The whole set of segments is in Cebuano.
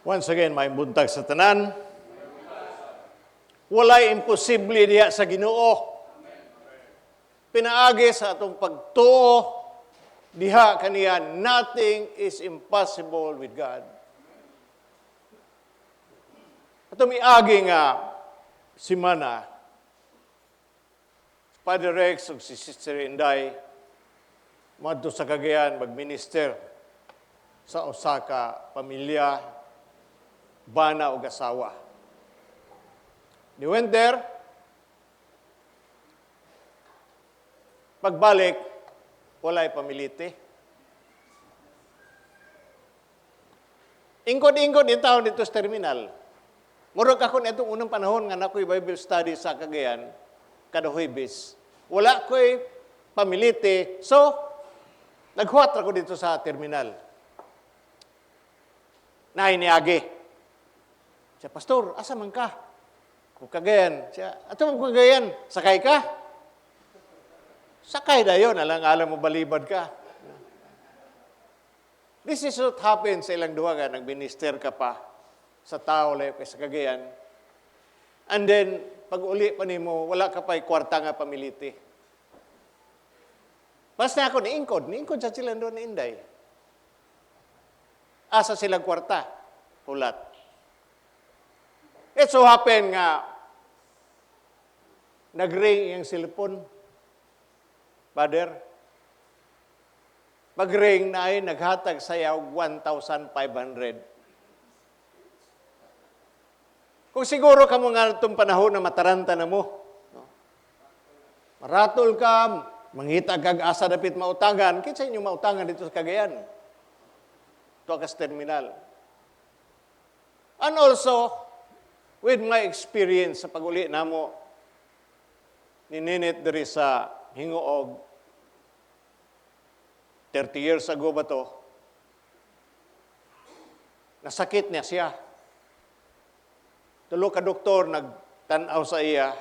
Once again, maayong buntag sa tanan. Walay imposible diha sa Ginoo. Pinaagi sa atong pagtuo diha kaniya, nothing is impossible with God. Atong miagi nga simana, Father Rex ug si Sister Inday moadto sa Cagayan magminister sa usa ka pamilya, bana ug asawa. They went there. Pagbalik, walay pamilite. Ingkod-ingkod in taon dito sa terminal. Murag ako na itong unang panahon nga nakoy Bible study sa Cagayan, kada Huwebes. Wala ko'y pamilite. So, naghuwat ra ko dito sa terminal. Naay niagi. Siya, "Pastor, asa man ka?" Kung Cagayan. Siya, "Ato man Cagayan, sakay ka?" Sakay dayon, alang-alang mo balibad ka. This is what happens sa ilang duha nga nagminister ka pa sa tao layo kay sa Cagayan. And then, pag uli pa nimo, wala ka pa'y kwarta nga pamiliti. Basta ako, niingkod. Niingkod sa sila doon ni Inday. Asa silang kwarta? Hulat. It so happen nga, nag-ring yung cellphone. Father, pag-ring na ay naghatag sa og 1,500. Kung siguro ka mo nga itong panahon na mataranta na mo, no? Maratol ka, mangita kag asa dapit mautangan, kinsa inyo mautangan dito sa Cagayan? Ito ka sa terminal. And also, with my experience sa pag-uli namo ni Ninit diri sa Gingoog, 30 years ago ba to, nasakit niya siya. Tulo ka doktor nagtanaw sa iya.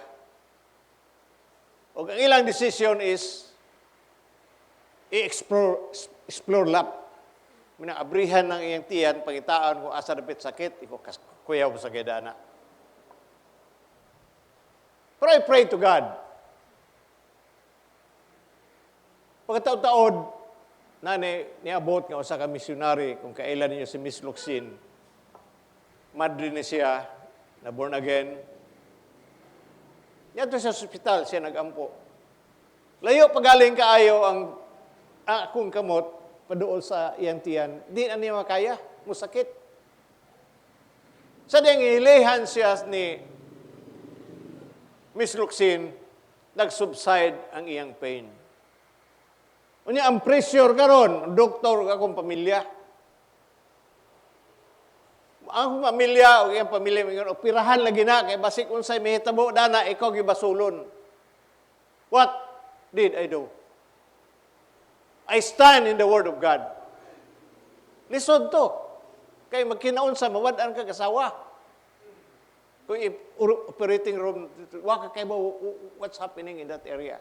Og ang ilang decision is i-explore explore lap. Mina abrihan ng iyang tiyan, pangitaan kung asa dapit sakit, iko kuyaw sa gedana. Pero I pray to God. Pagkataod-taod, nani, niabot nga usa ka missionary, kung kailan ninyo si Miss Luxin, madre ni siya, na born again. Niadto sa ospital, siya nagampo. Layo pagaling kaayo ang akong kamot, paduol sa iyang tiyan. Di na niya makaya, musakit. Sa diyang ilihan siya ni Miss Luxin, nag-subside ang iyang pain. Unya ang pressure karon, doktor akong pamilya. Ang pamilya o iyang pamilya mingon, "Operahan lagi na kay basig unsay mahitabo dana, ikaw gibasulon." What did I do? I stand in the word of God. Lisod to. Kay magkinaunsa mawad-an ka kasawa. Kung operating room, wa ka kay ba what's happening in that area.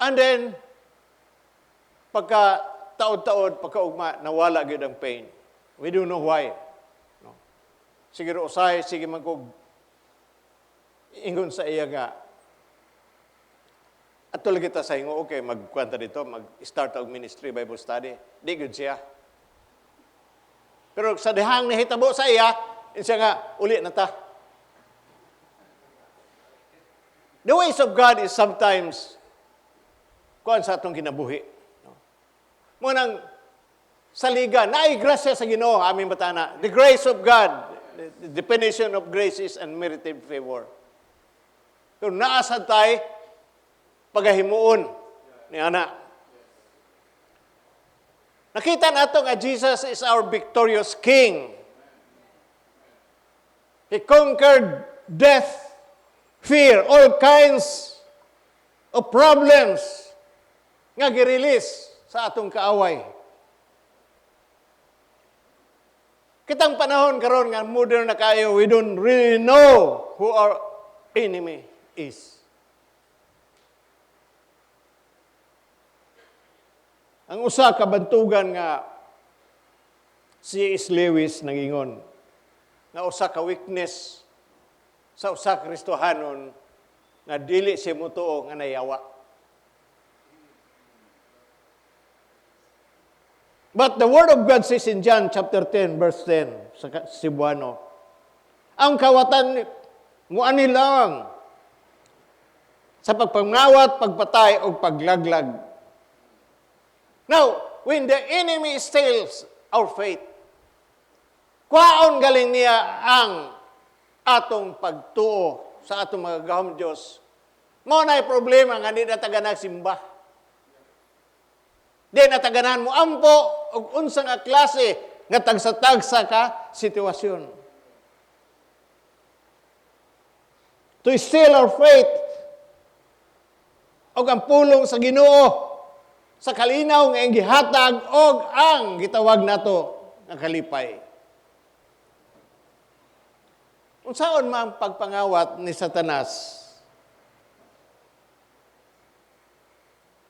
And then, pagka taod-taod, pagkaugma, nawala gyud ang pain. We don't know why. No? Siguro usay, sige man kog ingon sa iya nga, ato lagi ta sa ingo, okay, magkwenta dito, mag-start og ministry, Bible study. Di gyud siya. Pero sa dihang nahitabo sa iya, siya nga, uli na ta. The ways of God is sometimes kuan sa atong kinabuhi. No? Mo nang saliga, naay grasya sa Ginoo, aming batana. The grace of God, the definition of grace is unmerited favor. Pero naasad tay pagahimuon ni ana. Nakita nato nga Jesus is our victorious King. He conquered death, fear, all kinds of problems nga gi-release sa atong kaaway. Kitang panahon karon nga modern na kayo, we don't really know who our enemy is. Ang usa ka bantugan nga C.S. Lewis nangingon nga usa ka weakness sa usa ka Kristohanon nga dili siya motuo nga naay yawa. But the Word of God says in John chapter 10, verse 10, sa Cebuano, ang kawatan muani lang sa pagpangawat, pagpatay, o paglaglag. Now, when the enemy steals our faith, kwaon galing niya ang atong pagtuo sa atong mga gahom Diyos. Mao na'y problema nga di na ta ganahag simba. Di na ta ganahan mo ampo og unsa nga klase nga tagsa-tagsa ka sitwasyon. To steal our faith og ang pulong sa Ginoo sa kalinaw nga iyang gihatag og ang gitawag nato nga kalipay. Unsaon man ang pagpangawat ni Satanas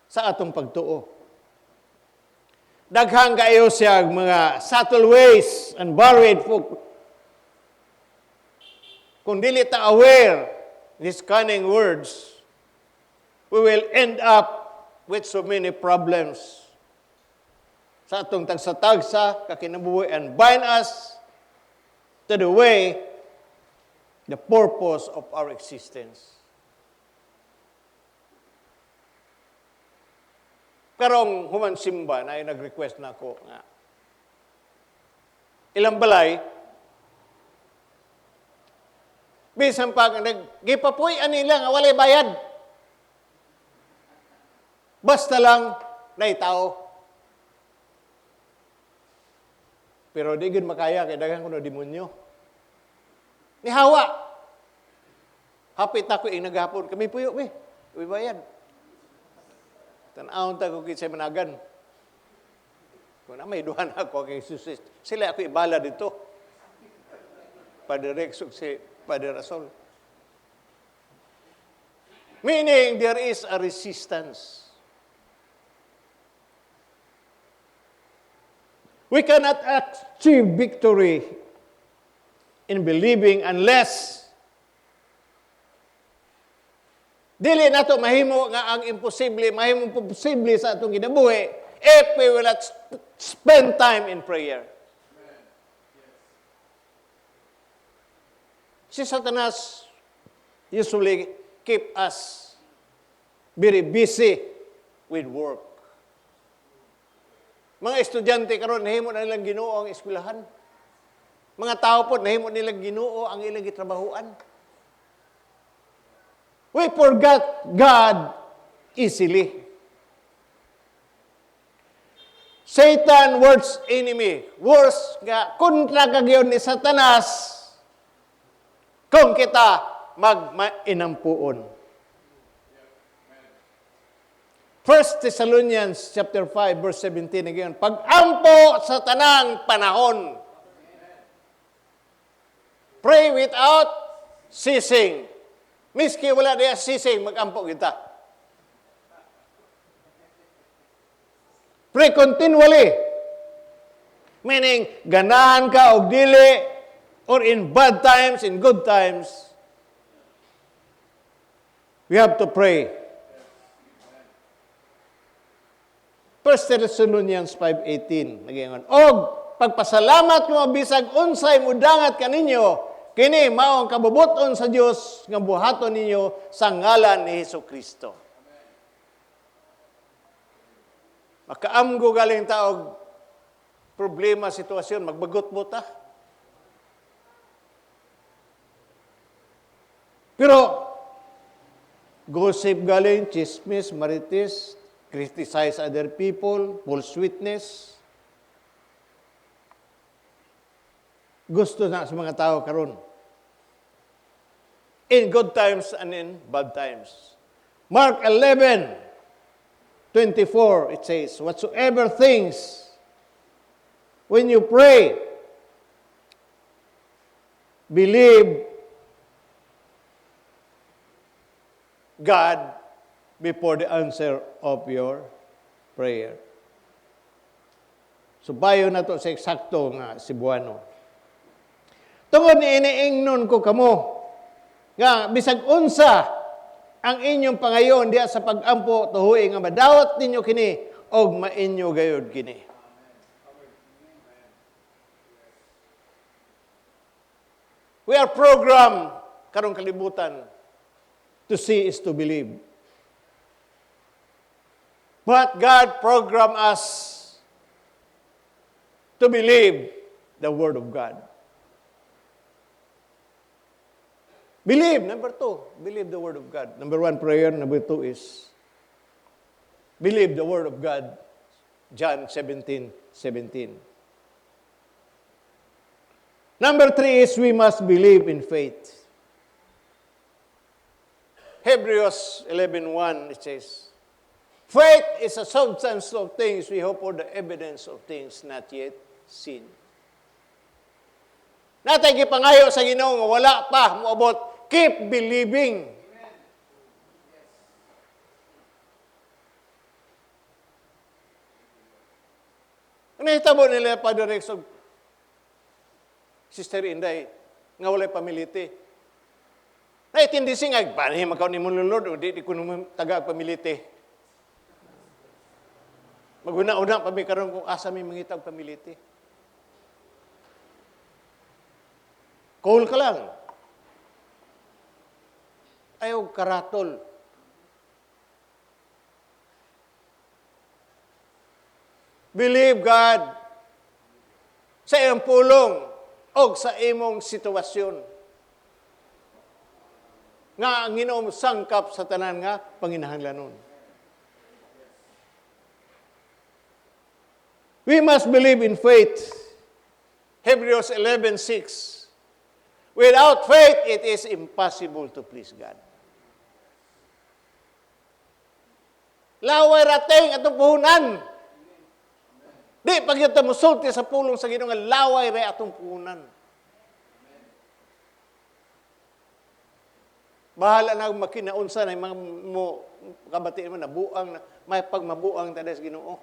sa atong pagtuo? Daghang kaayo siya mga subtle ways and varied folk. Kung dili ta aware these cunning words, we will end up with so many problems sa atong tagsa-tagsa kakinabuhi and bind us to the way, the purpose of our existence. Karong human simba na ay nag-request na ako nga ilang balay bisan pa nga naggipapuy-an nila nga walay bayad. Basta lang naay tao. Pero di gyud makaya kay daghan kuno demonyo. Nihawa. Hapit ako ing naghapon kami puyo mi. Uy bayad. Tan-awon ta ko kinsay managan. Kung na may duha na ako kay Jesus, sila ako ibala dito. Padre Rex ug si Padre Rasol. Meaning there is a resistance. We cannot achieve victory in believing unless dili nato mahimo nga ang imposible, mahimo posible sa atong kinabuhi if we will not spend time in prayer. Si Satanas usually keep us very busy with work. Mga estudyante karon nahimo na nilang Ginoo ang eskwelahan. Mga tao po nahimo nilang Ginoo ang ilang gitrabahuan. We forgot God easily. Satan, worst enemy. Worst nga kontra kagyon ni Satanas kung kita magmainampuon. 1 Thessalonians chapter 5 verse 17 again, pag-ampo sa tanang panahon. Pray without ceasing. Miski wala diya ceasing, mag-ampo kita. Pray continually. Meaning, ganahan ka og dili, or in bad times, in good times, we have to pray. 1 Thessalonians 5:18, nagingon, og pagpasalamat ko bisag unsay mudangat kaninyo, kini mao ang kabubuton sa Dios nga buhaton ninyo sa ngalan ni Hesus Kristo. Makaamgo galing taog problema, sitwasyon, magbagot mo ta. Pero, gossip galing, chismis, marites, criticize other people, false witness. Gusto na sa mga tao karon. In good times and in bad times. Mark 11:24, it says, whatsoever things, when you pray, believe God before the answer of your prayer. Subayo na to sa eksakto nga Cebuano. Tungod ni iniingnon ko kamo, nga bisag unsa ang inyong pangayon diha sa pag-ampo, tuhoy nga madawat ninyo kini og mainyo gayod kini. We are programmed karong kalibutan, to see is to believe. But God programmed us to believe the Word of God. Believe, number two, believe the Word of God. Number one, prayer. Number two is believe the Word of God. John 17:17. Number three is we must believe in faith. Hebrews 11:1, it says, "Faith is a substance of things we hope for, the evidence of things not yet seen." Naa tay gipangayo sa Ginoo nga wala pa moabot, keep believing. Ang nahitabo nila Padre Rex og Sister Inday nga walay pamiliti. Naitindi siya nga, paano makaw ni mo Lord, o di ko naman taga pamiliti. Maguna-una pa mi karon kung asa mi mangitag pamiliti. Call ka lang. Ayaw karatol. Believe God sa iyong pulong o sa imong sitwasyon. Nga ang Ginoo sangkap sa tanan nga panginahanglanon. We must believe in faith. Hebrews 11:6. Without faith, it is impossible to please God. Laway rateng atong puhunan. Di pag yun musulti sa pulong sa Ginoo nga laway ra atong puhunan. Bahala na makinaunsa na mga mo kabati mo nabuang na may pagmabuang ta sa Ginoo.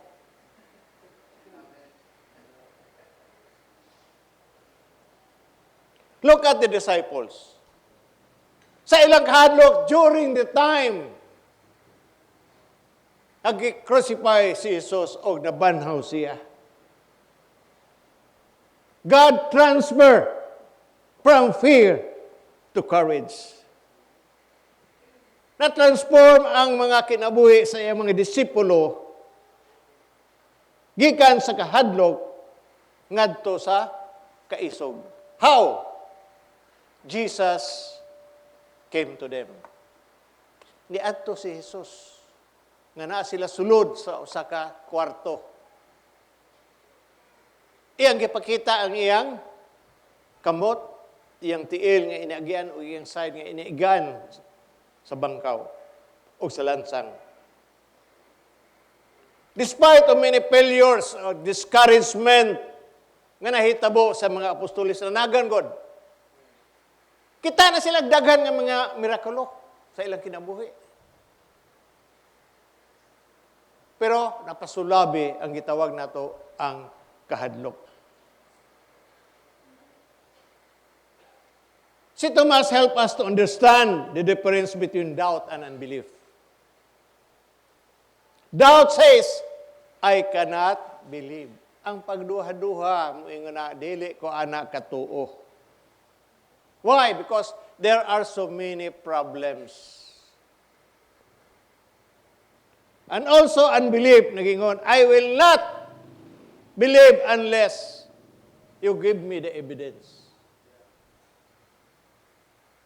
Look at the disciples. Sa ilang kahadlok during the time nag-crucify si Jesus o nabanhaw siya. God transfer from fear to courage. Na-transform ang mga kinabuhi sa iyang mga disipulo gikan sa kahadlok ngadto sa kaisog. How? Jesus came to them. Niadto si Jesus nga naa sila sulod sa usa ka kwarto. Iyang gipakita ang iyang kamot, iyang tiil nga inagian o iyang side nga iniigan sa bangkaw o sa lansang. Despite of many failures or discouragement nga nahitabo sa mga apostoles na nagan God, kita na sila daghan nga mga mirakulo sa ilang kinabuhi. Pero napasulabi ang gitawag nato ang kahadlok. Si Tomas help us to understand the difference between doubt and unbelief. Doubt says, "I cannot believe." Ang pagduha-duha, moingon na, "Dili ko ana katuo." Why? Because there are so many problems. And also unbelief, nagingon, "I will not believe unless you give me the evidence."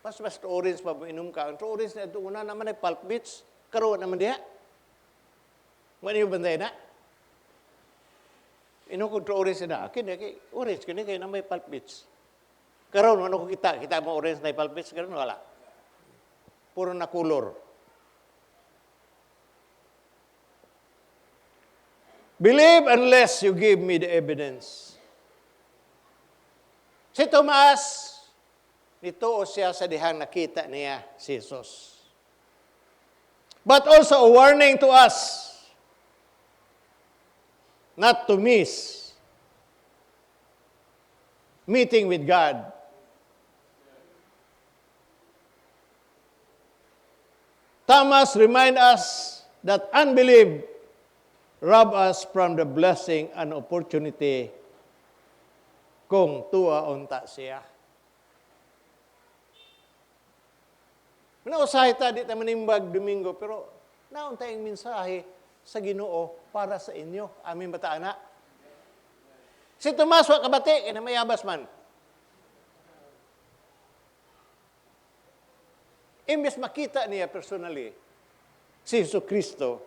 Mas mas orange pa mo inom ka. Ang orange na ito, una naman ay pulp bits. Karoon naman diha. Wala yung bantay na. Inom ko orange na. Akin, kay orange, kini kayo na may pulp bits. Karon ano ko kita? Kita mo orange na pulp bits, karon wala. Puro na color. Believe unless you give me the evidence. Si Tomas, nituo siya sa dihang nakita niya si Jesus. But also a warning to us not to miss Meeting with God. Thomas remind us that unbelief rob us from the blessing and opportunity kung tuwa unta siya. Usahay ta, di ta manimbag Domingo, pero naunta yung mensahe sa Ginoo para sa inyo. Amin ba ta, ana? Si Tomas wa kabati, kaya mayabas man. Imbes makita niya personally si Jesu Kristo,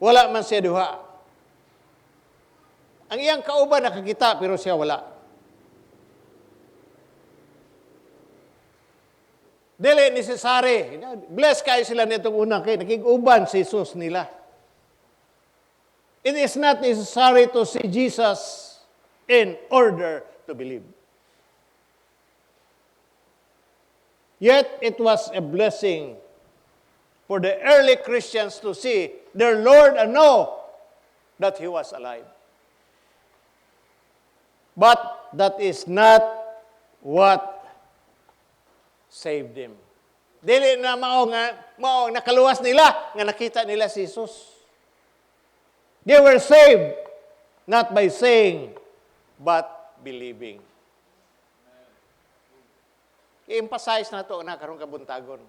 wala man siya duha. Ang iyang kauban nakakita, pero siya wala. Dili necessary. Bless kayo sila nitong unang kay nakig-uban si Jesus nila. It is not necessary to see Jesus in order to believe. Yet it was a blessing for the early Christians to see their Lord and know that He was alive. But that is not what saved them. Dili na mao nga mao nakaluwas nila nga nakita nila si Jesus. They were saved not by saying but believing. I-emphasize na to na karong kabuntagon.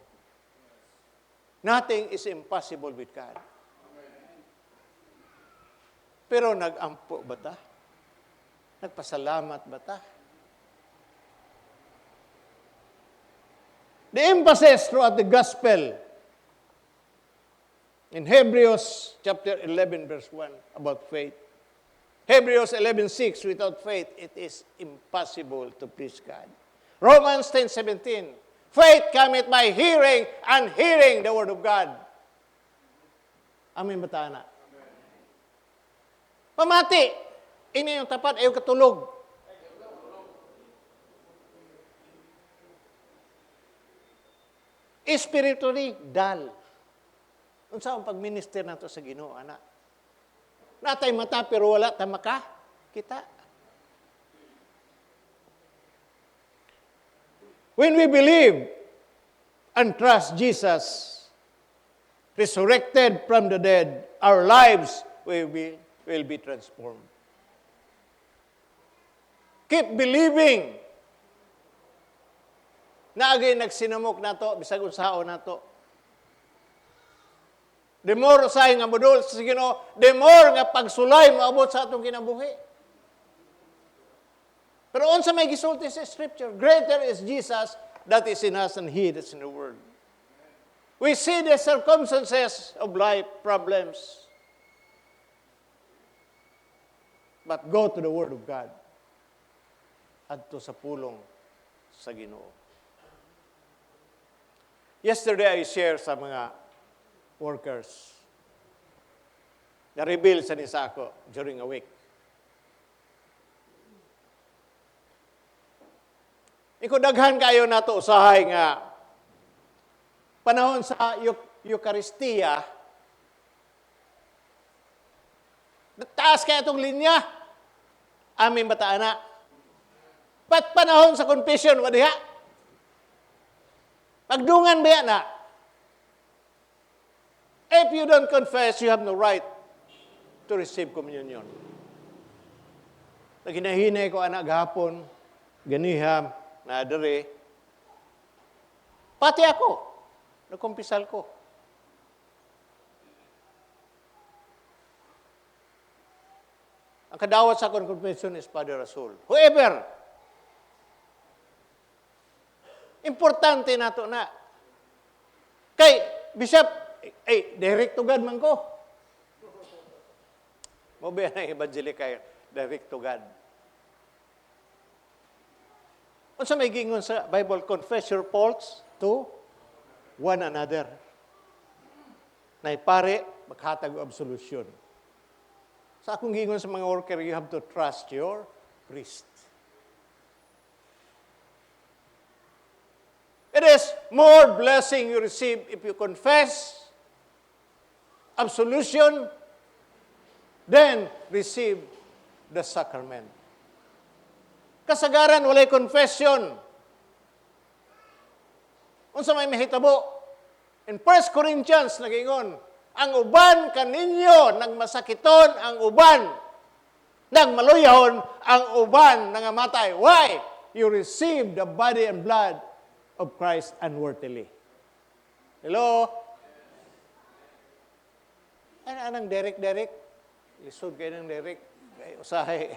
Nothing is impossible with God. Pero nag-ampo ba ta? Nagpasalamat ba ta? The emphasis throughout the gospel in Hebrews chapter 11 verse 1 about faith. Hebrews 11:6, without faith it is impossible to please God. Romans 10:17, faith cometh by hearing, and hearing the word of God. Amen ba ta na? Pamati, ini yung tapat, ayaw katulog. Spiritually, dull. Unsa ang pagminister nato sa Ginoo, ana? Natay mata pero wala ta maka kita. When we believe and trust Jesus resurrected from the dead, our lives will be transformed. Keep believing. Naagay nagsinamok nato, bisag unsaon nato. The more usahay nga modol sa Ginoo, the more nga pagsulay moabot sa atong kinabuhi. Pero unsa may gisulti sa Scripture? Greater is Jesus that is in us than he that's in the world. We see the circumstances of life, problems. But go to the Word of God. Adto sa pulong sa Ginoo. Yesterday, I share sa mga workers. Na-reveal sa ni Sako during a week. Iko daghan kayo nato usahay nga panahon sa Eucharistia, taas kaya itong linya. Amin ba ta, ana? Pat panahon sa confession, wa diha? Pagdungan ba na? If you don't confess, you have no right to receive communion. Naginahinay ko anak gahapon, ganiham, na dere. Pati ako, nagkumpisal ko. Ang kadawat sa akong confession is Father Rasul. Whoever. Importante na to na. Kay, Bishop, ay, direct to God man ko. Mo ba na evangelical, direct to God. Unsa may gingon sa Bible, confess your faults to one another. Naipare, maghatag og absolution. Sa akong gingon sa mga worker, you have to trust your priest. It is more blessing you receive if you confess absolution, then receive the sacrament. Kasagaran walay confession. Unsa may mahitabo? In 1 Corinthians nagingon, ang uban kaninyo nagmasakiton, ang uban nagmaluyahon, ang uban nangamatay. Why? You receive the body and blood of Christ unworthily. Hello? Ano anang Derek-Derek? Lisod kayo ng Derek. Kay usahay,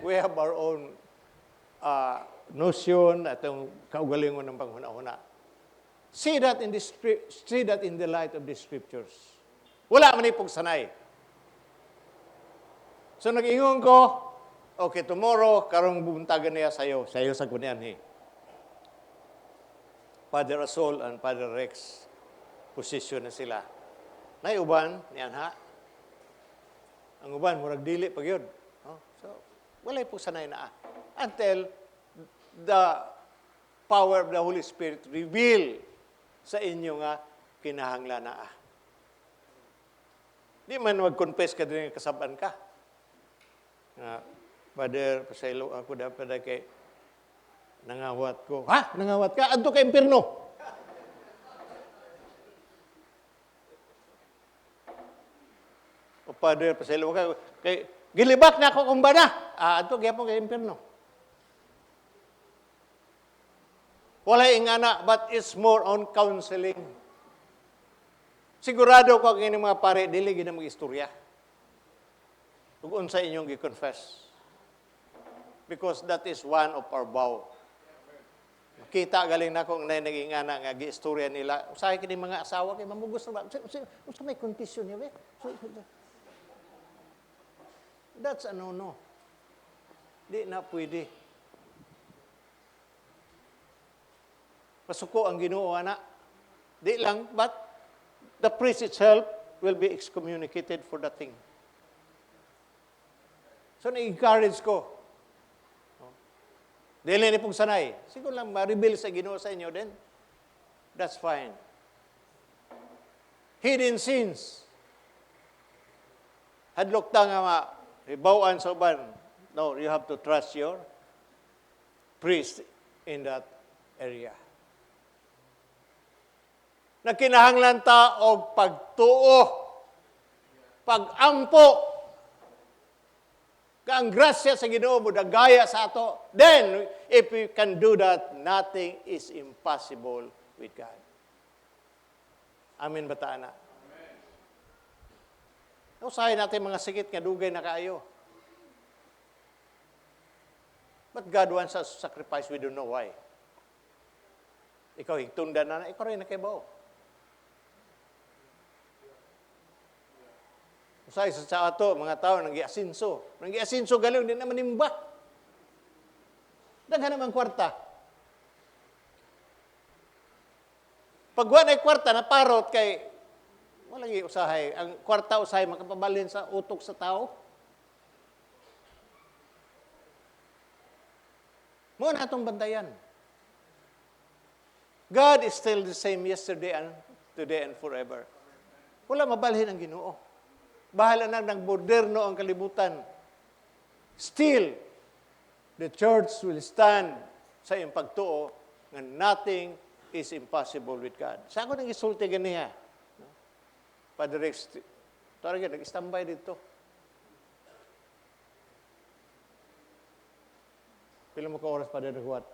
we have our own notion atong kaugalingon ng panghuna-huna. See that in the light of the scriptures. Wala man sanay. So nag-ingon ko, okay, tomorrow, karong buntagan niya sayo, sayo sa kunian he. Father Asol and Father Rex, position na sila. Nay uban, niyan ha. Ang uban, murag dili pag yun. No? So, walay po sanay na ah. Until the power of the Holy Spirit reveal sa inyo nga kinahanglan na ah. Di man mag-confess ka din kasaban ka. Nga, "Father, pasaylo ako dapat kay nangawat ko." "Ha? Nangawat ka? Adto ka impirno." "O Father, pasaylo ka kay gilibak na ako kung bana." "Ah, adto gyapon kay impirno." Wala ingana, but it's more on counseling. Sigurado ko ang inyong mga pare, dili gina mag-istorya ug unsa inyong gi-confess. Because that is one of our vow. Makita galing na kung nay nagingana nga gi-istorya nila. Usahay kini mga asawa kay mamugos na ba? Unsa may confession niya be? So, that's a no-no. Di na pwede. Pasuko ang Ginoo ana. Di lang, but the priest itself will be excommunicated for that thing. So, na-encourage ko. Dili ni pong sanay. Siguro lang ma-reveal sa Ginoo sa inyo, then that's fine. Hidden sins. Hadlok ta nga ma, sa uban. No, you have to trust your priest in that area. Nagkinahanglan ta og pagtuo, pagampo, ka ang grasya sa Ginoo modagaya sa ato. Then, if we can do that, nothing is impossible with God. Amen ba ta, ana? Usahay natin mga sikit nga dugay na kaayo. But God wants us to sacrifice, we don't know why. Ikaw, higtunda na na, ikaw rin nakibaw. Usahay sa ato, mga tao, nanggiasinso. Nanggiasinso galing, di na manimba. Daghan naman kwarta. Pag wala kwarta, naparot kay, walang usahay. Ang kwarta usahay, makapabalhin sa utok sa tao. Mo na itong bantayan. God is still the same yesterday and today and forever. Wala mabalhin ang Ginoo. Bahala na nagmoderno ang kalibutan. Still, the church will stand sa iyong pagtuo nga nothing is impossible with God. Sa ako nang isulti ganiha. No? Padre Rex, talaga nag-standby dito. Pila mo ka oras, Padre Naghuwat?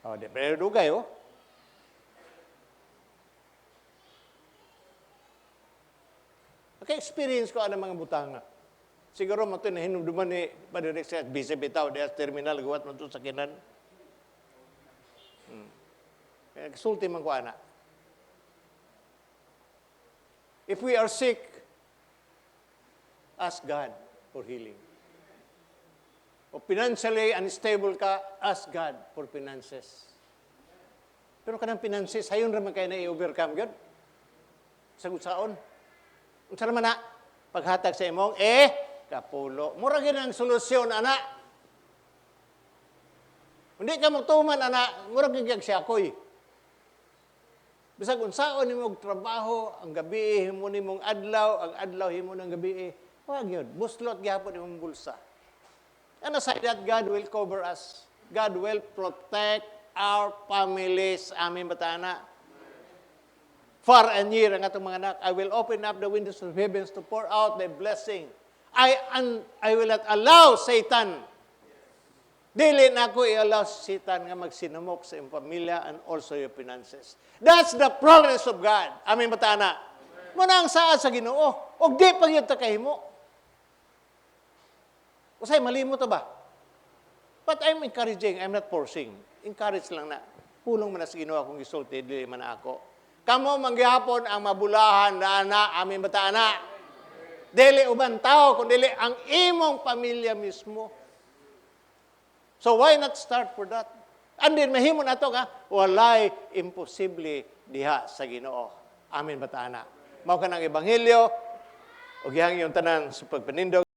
Oh, di, pero dugay, oh. Naka-experience ko ang mga butanga. Siguro mo ito nahinumduman ni Padre Rex, busy bitaw, diya sa terminal, guwat mo ito sa kinan. Kaya kasulti man ko, ana. If we are sick, ask God for healing. O financially unstable ka, ask God for finances. Pero kanang finances, hayon raman kayo na i-overcome yun. Sagot-saon. Unsa naman na? Paghatag sa imong, kapulo. Mura gyud ang solusyon, ana. Hindi ka magtuman, ana, mura gyud siya ako'y. Bisag unsaon nimo og trabaho, ang gabi himo nimong adlaw, ang adlaw himo ng gabi. Wa gyud, buslot gyapon imong bulsa. And aside that, God will cover us. God will protect our families. Amen ba ta ana? Far and near ang atong mga anak. I will open up the windows of heavens to pour out the blessing. I will not allow Satan. Dili na ako i-allow si Satan nga magsinamok sa iyong pamilya and also your finances. That's the promise of God. Amen ba ta ana? Mao na ang saad sa Ginoo. Og di pa gyud ta kahimo. Usay malimot ta ba? But I'm encouraging, I'm not forcing. Encourage lang na. Pulong man na sa Ginoo akong gisulti, dili man na ako. Kamo manggihapon ang mabulahan na ana, amen ba ta ana? Dili uban tao, kun dili ang imong pamilya mismo. So why not start for that? And then mahimo na to nga, walay imposible diha sa Ginoo. Amen ba ta ana? Mao kanang ebanghelyo ug gihangyo tanan sa pagpanindog.